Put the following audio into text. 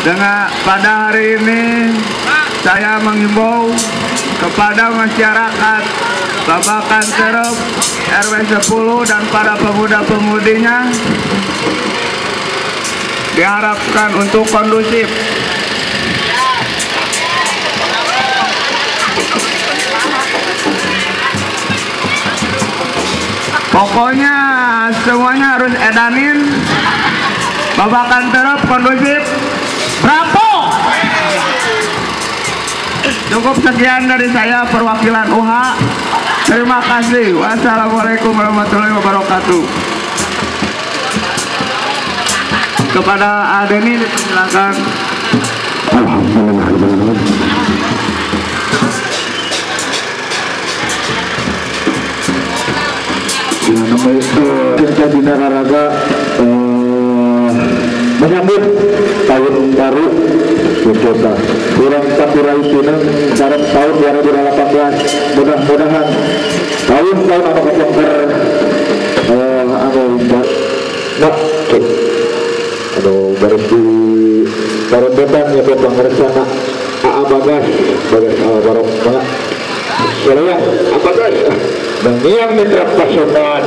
Dengan pada hari ini saya menghimbau kepada masyarakat Babakan Terep RW 10 dan para pemuda-pemudinya diharapkan untuk kondusif. Pokoknya semuanya harus edanin. Babakan Terep kondusif. Bravo! Cukup sekian dari saya perwakilan UH. Terima kasih. Wassalamualaikum warahmatullahi wabarakatuh. Kepada Adeni dipersilakan. Alhamdulillah. Ya, namanya Dina Raraga menyambut tahun baru Kota kurang sakurai pinang dalam tahun 2018. Mudah-mudahan tahun-tahun anu kapungkur anu nah anu baris di barembetan ya pangersana AA Bagas Bagas Barong Mangga Wilayah Bagas Mengiang Mitra Pasundan.